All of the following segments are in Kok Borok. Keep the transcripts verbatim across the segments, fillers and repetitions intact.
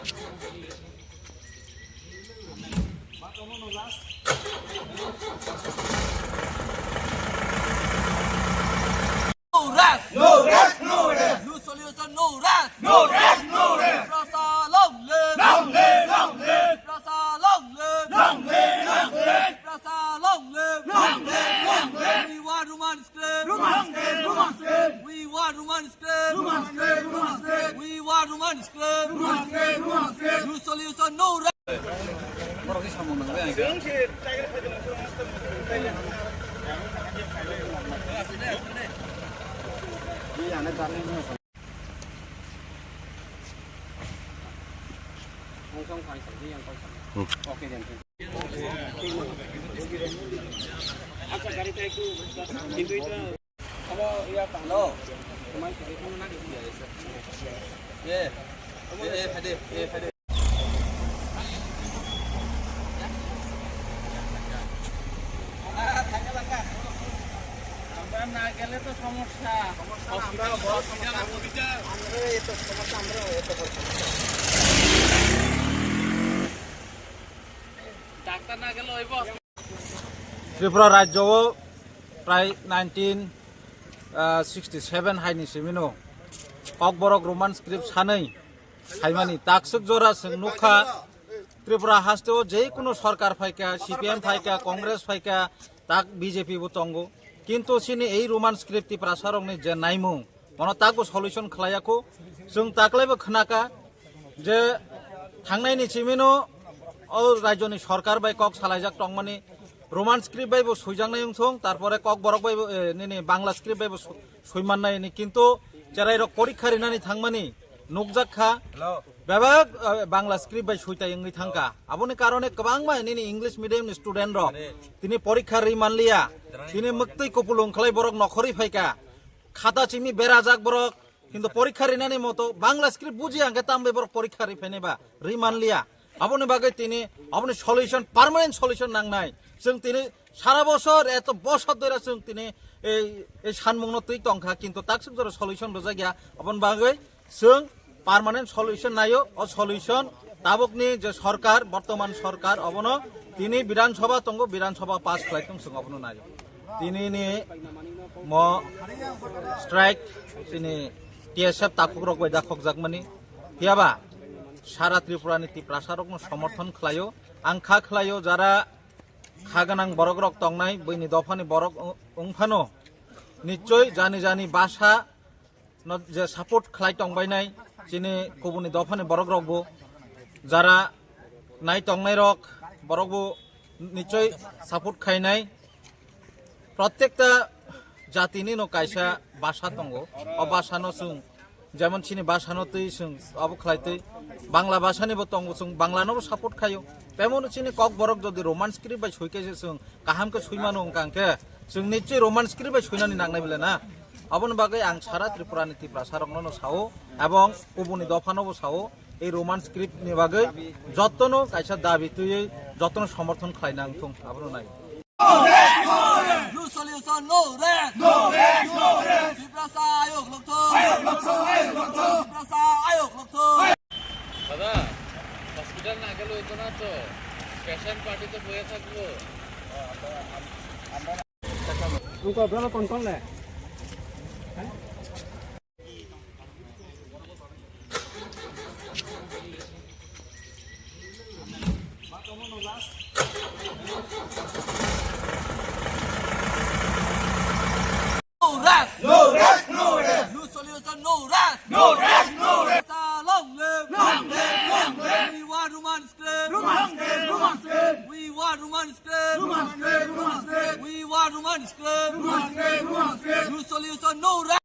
No rest! No rest! No rest! No solution, no rest! No rest! No rest! Tiprasa long live! Long live! Long live! Tiprasa long live! Long live! Long live! Tiprasa long live! Long live! Long live! We want Roman script! Roman script! Roman script! We want Roman script! Roman script! Roman script! We want Roman script! Roman script! Roman script! No solution, no rest! আমরা না গেলে তো সমস্যা। Hospital, hospital, hospital. আমরা এত সমস্যা, আমরা এত বড় সমস্যা। ডাক্তার না গেলে হইব? Tripura rajyo o prai nineteen sixty seven hai ni simi no Kokborok Roman script sanwi saimani takswk jora chwng nukha. Tripura haste o je kuno sarkar phaikha, C P M phaikha, Congress phaikha, tak B J P bo tongo. Kintu chini ei Roman script Tiprasa rokni je naimung, bono takbo solution khlaiya kho. Chwng taklaibo khnaka je thangnai ni simi no o rajyo ni sarkar bai kok salaijak tongmani Roman script bai bo swijaknai wngthong, tarpore Kokborok bai bo, eh, nini Bangla script bai bo su-, swiman nai ni, kintu cherai rok porikha rinani thangmani nukjak kha. Bebak, eh, Bangla script bai switai wngwi thangkha. Aboni karone kwbangma nini English medium ni student rok tini porikha ri manliya. Tini mwktwi kupulung khlai borok nokhorwi phaikha. Khata chimi berajak borok. Kintu porikha rinani moto Bangla script buji angkhe tambai borok porikha ri phainai ba ri manliya. Aboni bagwi tini aboni solution, permanent solution nangnai. Chwng tini sara bosor, eto bosor doira chwng tini ei, ei sanmungno twi tongkha, kintu takswk jora solution rwjakya. Aboni bagwi chwng permanent solution naio. O solution tabukni je sarkar, bortoman sarkar, obono tini Bidhan Sabha tongo, Bidhan Sabha pass khlai tong chwng obono naio. Tini ni mo strike chini T S F takhuk rok bai dakhokjakmani. Phiyaba sara Tripura ni Tiprasa rokno somorthon khlaio. Ang kha khlaio, jara kha gwnang borok rok tongnai, buini dophani borok wng-, wngphano nichoi jani jani basa no je support khlai tongbainai chini kubuni dophani borok rokbo, jara nai tongnai rok borokbo nichoi support khainai. Protekta jatini no kaisa basa tongo, o basa no chwng jemon chini basa no twi chwng abo khlai twi Bangla basa ni bo tongo, chwng Bangla no bo support khaio. Temo chini Kokborok jodi Roman script bai soi khe se chwng kaham khe soi mano wngkha hwnkhe chwng nichoi Roman script bai soinani nangnai bole na. Aboni bagwi ang sara Tripura ni Tiprasa rokno no sao, ebong kubuni dopha no bo sao, ei Roman script ni bagwi jotono kaisa dabi twiwi jotono somorthon khlaina wngthung, abono nai. No solution, no rest. No rest, no rest. Tiprasa ayok lokthung. Ayok lokthung, ayok lokthung. Tiprasa ayok lokthung. দাদা, হসপিটাল না গেলে হইতো না তো, পেশেন্ট পার্টিতে বয়ে থাকবো। Ang ko brother ton ton le. No rest! No rest! No rest! No solution, no rest! No rest! No rest! Long live! Long live! Long live! We want Roman script! Roman script! Roman script! We want Roman script! Roman script! Roman script! We want Roman script! Roman script! Roman script! No solution, no rest!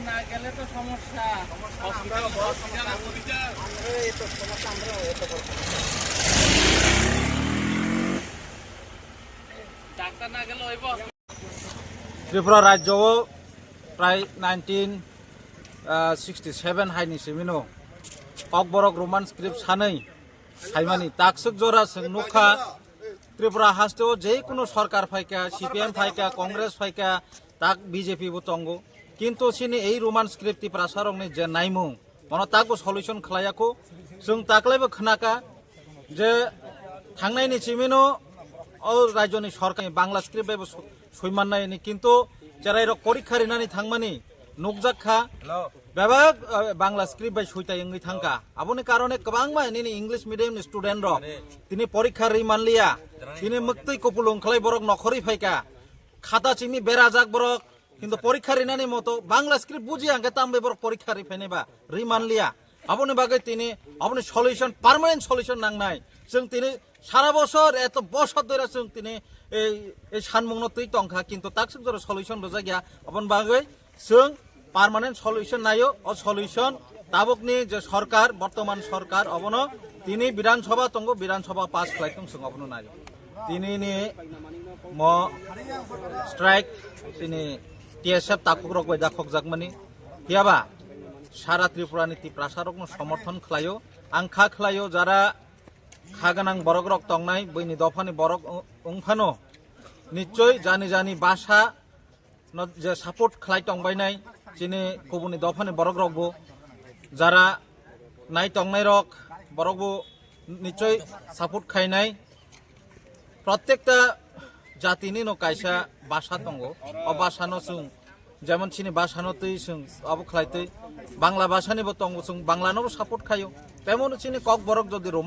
না গেলে তো সমস্যা। অসুবিধা, অসুবিধা। এই তো সমস্যা, আমরা এত বড় সমস্যা। ডাক্তার না গেলে হইব? Tripura rajyo o prai nineteen sixty seven hai ni simi no Kokborok Roman script sanwi saimani takswk jora chwng nukha. Tripura haste o je kuno sarkar phaikha, C P M phaikha, Congress phaikha, tak B J P bo tongo. Kintu chini ei Roman script Tiprasa rokni je naimung, bono takbo solution khlaiya kho. Chwng taklaibo khnaka je thangnai ni simi no o rajyo ni sarkar Bangla script bai bo su-, sui mannai ni, kintu cherai rok porikha rinani thangmani nukjak kha. Bebak, eh, Bangla script bai sui tai wngwi thangkha. Aboni karone kwbangma nini English medium ni student rok tini porikha ri manliya. Tini mwktwi kupulung khlai borok nokhorwi phaikha. Khata chimi berajak borok, kintu porikha rinani moto Bangla script buji angkhe tambai borok porikha ri phainai ba, ri manliya. Aboni bagwi tini, aboni solution, permanent solution nangnai. Chwng tini sara bosor, eto bosor dora chwng tini ei, ei sanmungno twi tongkha, kintu takswk jora solution rwjakya. Aboni bagwi chwng permanent solution naio. O solution tabukni je sarkar, bortoman sarkar, obono tini Bidhan Sabha tongo, Bidhan Sabha pass khlai tong chwng obono naio. Tini ni mo strike tini T S F takhuk rok bai dakhokjakmani. Phiyaba sara Tripura ni Tiprasa rokno somorthon khlaio. Ang kha khlaio, jara kha gwnang borok rok tongnai, buini dophani borok wng phano nichoi jani jani basa no je support khlai tongbainai chini kubuni dophani borok rokbo, jara nai tongnai rok borokbo nichoi support khainai. Protekta jatini no kaisa basa tongo, o basa no chwng jemon chini basa no twi chwng abo khlai twi Bangla basa ni bo tongo, chwng Bangla no bo support khaio, temon chini Kokborok jodi Roman